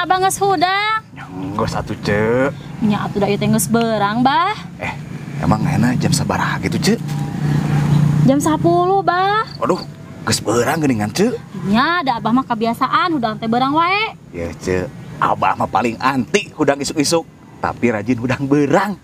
Abah geus hudang. Geus atuh, Ceu. Nya atuh da ieu teh geus beurang, Bah. Emang enak jam sabaraha gitu, Ceu? Jam 10, Bah. Aduh, geus beurang geuningan, Ceu. Nya da Abah mah kebiasaan hudang teh beurang wae. Ya, Ceu. Abah mah paling anti hudang isuk-isuk, tapi rajin hudang beurang.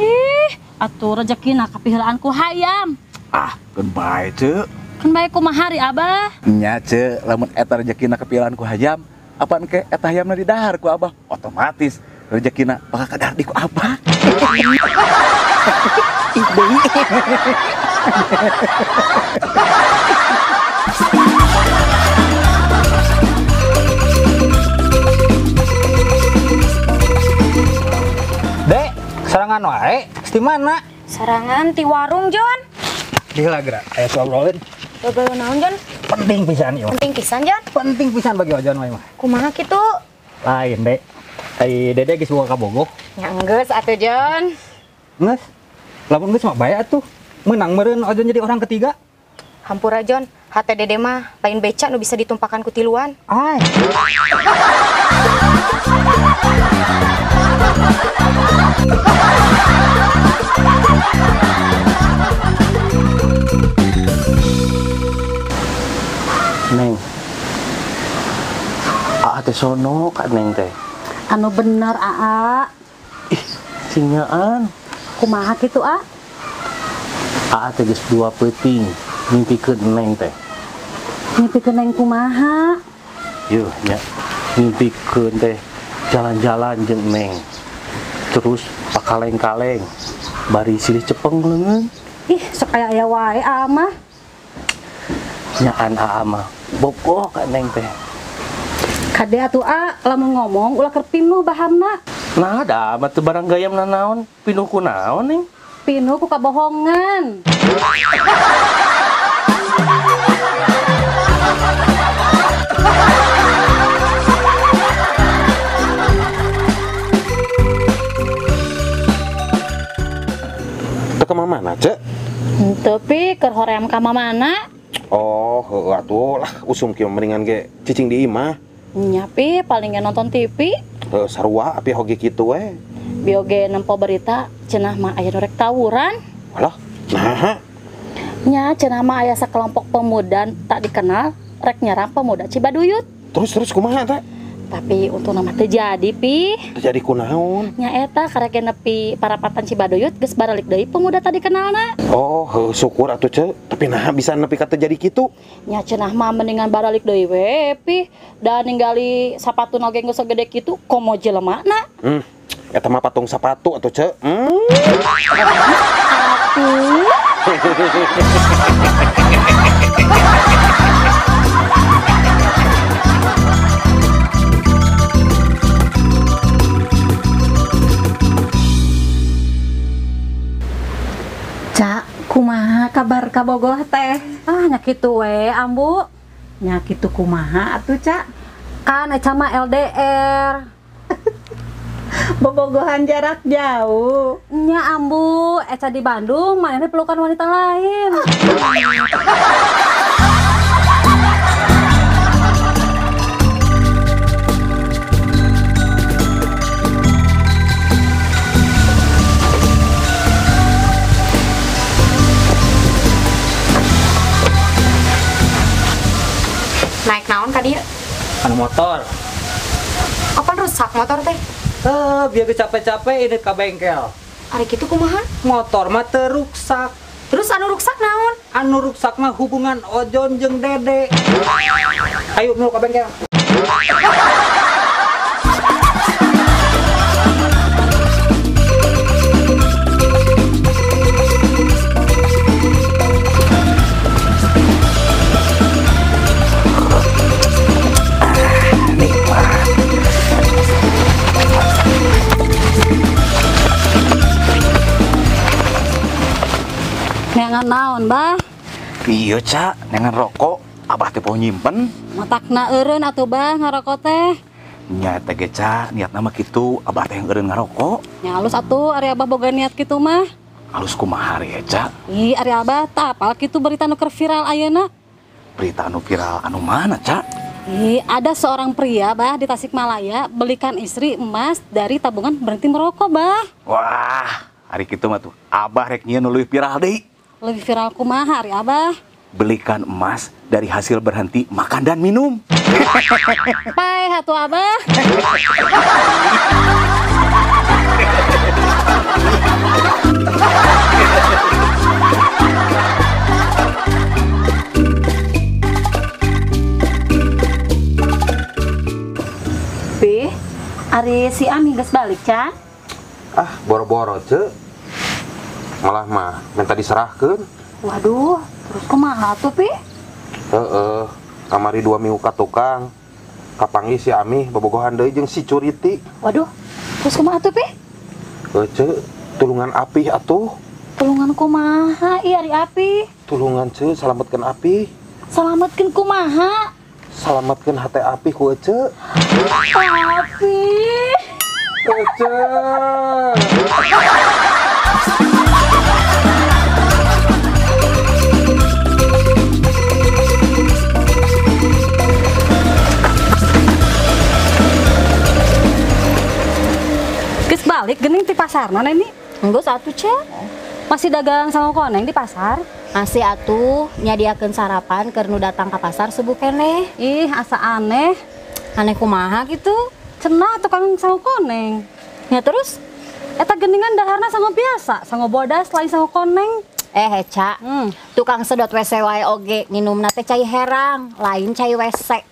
Ih, atuh rezekina kapiheulaan ku hayam. Ah, keun bae, Ceu. Keun bae kumaha ari Abah? Nya, Ceu, lamun eta rezekina kapiheulaan ku hayam, apaan ke eta hayamna didahar ku Abah, otomatis rezekina bakal kadahar di ku Abah. Ih, deui. Dek, sarangan wae, di mana? Sarangan ti warung, Jon. Gila gerak, aya ngobrolin. Ngobrol naon, Jon? Penting pisan ieu. Penting pisan, Jon? Penting pisan bagi Ojon wae mah. Kumaha kitu? Lain, Dek. Ai Dede geus boga ka Bogoh. Nya enggeus atuh, Jon. Geus. Lamun geus mah bae atuh. Meunang meureun Ojon jadi orang ketiga. Hampura, Jon. Hate Dede mah lain beca nu bisa ditumpakan ku tiluan. Ai. Neng, Aa teh sono ka Neng teh. Anu bener, Aa. Ih, sinyaan. Kumaha kitu, A? Aa teh geus 2 peuting mimpikeun Neng teh. Mimpikeun Neng kumaha? Yuh, nya mimpikeun teh jalan-jalan jeung Neng. Terus pakaleng-kaleng bari silih cepeng leungeun. Ih, sok aya-aya wae Aa mah. Nyaan Aa mah bogoh ka Neng teh. Kade atuh A, lamun ngomong ulah keur pinuh bahamna. Nah, da mah teu barang gayam nanaon, pinuh ku naon, Neng? Pinuh ku kabohongan. Teu ka mana, Cek? Henteu pi, keur hoream ka mamana. Oh, heueuh atuh lah usum kieu mendingan ge cicing di imah. Nya pi, paling ge nonton TV. Heuh, sarua api hoge kitu we. Bioge nempo berita cenah mah aya nu rek tawuran. Alah, naha? Nya cenah mah aya sakelompok pemuda tak dikenal rek nyerang pemuda Cibaduyut. Terus kumaha teh? Tapi untungna mah teu jadi pi. Teu jadi kunaon? Nya eta karek ge nepi parapatan Cibaduyut geus baralik deui pemuda tadi kenalna. Oh, heuh syukur atuh Ceu. Tapi naha bisa nepi ka teu jadi kitu? Nya cenah mah mendingan baralik deui we pi. Da ninggali sapatuna oge geus sagede kitu komo jelemana. Eta mah patung sapatu atuh Ceu. Atuh. Cak, kumaha kabar kabogoh teh? Ah, nya kitu we, Ambu. Nya kitu kumaha atuh, Cak? Kan eca mah LDR. Bobogohan jarak jauh. Nya Ambu, eca di Bandung, manehna pelukan wanita lain. Naik naon ka dieu? Anu motor. Kapan rusak motor teh? Biar capek-capek ini ka bengkel. Ari kitu kumaha? Motor mah teu ruksak. Terus anu ruksak naon? Anu ruksak mah hubungan Ojon jeung Dede. Ayo nu ka bengkel. Nengan naon, Bah? Iya, Cak, nengan rokok. Abah teh poho nyimpen. Matakna eureun atuh, Bah, ngarokok teh. Nya teh ge, Cak, niatna mah kitu, abah teh eureun ngarokok. Nya alus atuh ari abah boga niat kitu mah. Alus kumaha ari Cak? Ih, ari abah tah apal kitu berita nu keur viral ayeuna. Berita anu viral anu mana, Cak? Ih, ada seorang pria, Bah, di Tasikmalaya belikan istri emas dari tabungan berhenti merokok, Bah. Wah, hari kitu mah tuh Abah rek nyieun nu leuwih viral deui. Lebih viral kumaha ari Abah? Belikan emas dari hasil berhenti makan dan minum. Paeh atuh Abah. Pi, ari si Ami geus balik, Can? Ah, boro-boro, Cek. Malah mah minta diserahkeun. Waduh, terus kumaha tuh, Pi? Heeh, kamari 2 minggu ka tukang. Kapanggih si Ami bobogohan deui jeung si Curiti. Waduh, terus kumaha tuh, Pi? Heuh, Cek, tulungan Apih atuh. Tulungan kumaha ieu ari Apih? Tulungan, Cek, salametkeun Apih. Salametkeun kumaha? Salametkeun hate Apih ku Ece. Apih. Ece. Geus balik geuning ti pasar mana ini? Geus atuh, Cek. Masih dagang sama koneng di pasar? Masih atuh, nyadiakeun sarapan keur nu datang ka pasar subuh keneh. Ih, asa aneh. Aneh kumaha gitu? Cenah tukang sangu koneng. Ya terus? Eta geuningan daharna sangu biasa, sangu bodas lain sangu koneng. Eh, Eca, tukang sedot WC wae oge nginumna teh cai herang, lain cai WC.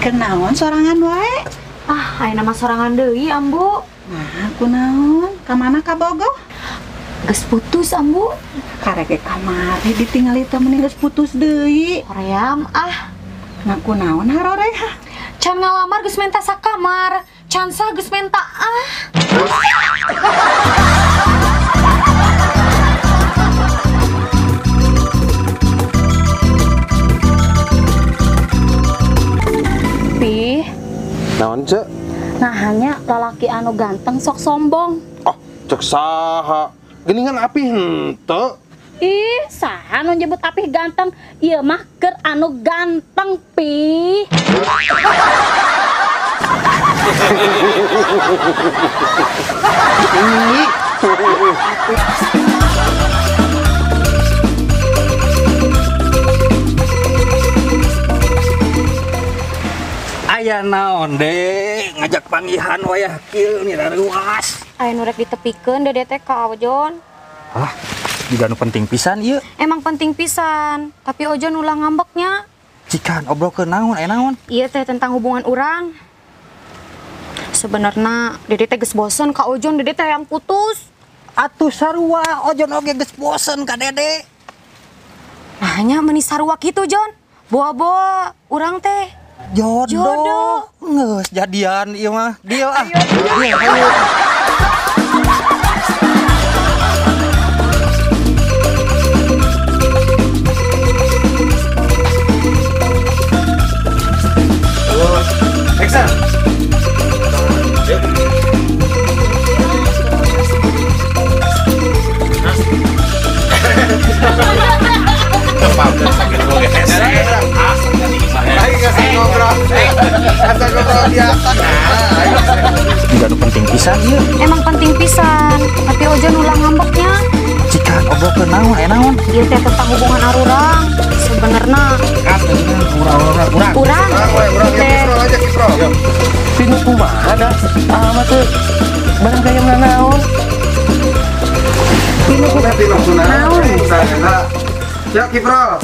Kenaon sorangan wae? Ah, ayeuna mah sorangan deui, Ambu. Nah, kunaon? Ka mana ka Bogoh? Geus putus, Ambu. Karek kamari ditinggali teh mending geus putus deui. Hoream ah. Nah, kunaon haroreha? Can ngalamar geus menta sakamar, can sah geus menta ah. Pi. Naon, Cek? Nah, hanya lalaki anu ganteng sok sombong. Ah, cek saha? Geuningan Apih henteu. Ih, saha nu nyebut Apih ganteng? Ieu mah keur anu ganteng, Pi. Aya naon deh ngajak panggihan wayah kieu nih ruas. Aya nu rek ditepikeun Dede teh ka Ojon. Hah, juga nu penting pisan ieu. Emang penting pisan, tapi Ojon ulah ngambeknya. Cikan obrolkeun naon aya naon? Ieu teh tentang hubungan urang. Sebenarnya Dede teh geus bosen ka Ojon, Dede teh yang putus. Atuh sarua Ojon oge geus bosen ka Dede. Nah, nya meuni sarua kitu, Jon. Boa-boa urang teh jodoh. Ngeus jadian ieu mah. Deal ah. Ayo. Terus, action. Juga nu penting pisan ieu. Emang penting pisan, tapi Ojon ulah ngambeknya. Cikan obrolkeun naon aya naon? Ieu teh tentang hubungan arurang. Sebenarnya urang. Urang. Pinu kumaha da? Ah mah teu barang kaya naon. Pinu kumaha? Ya Kipro.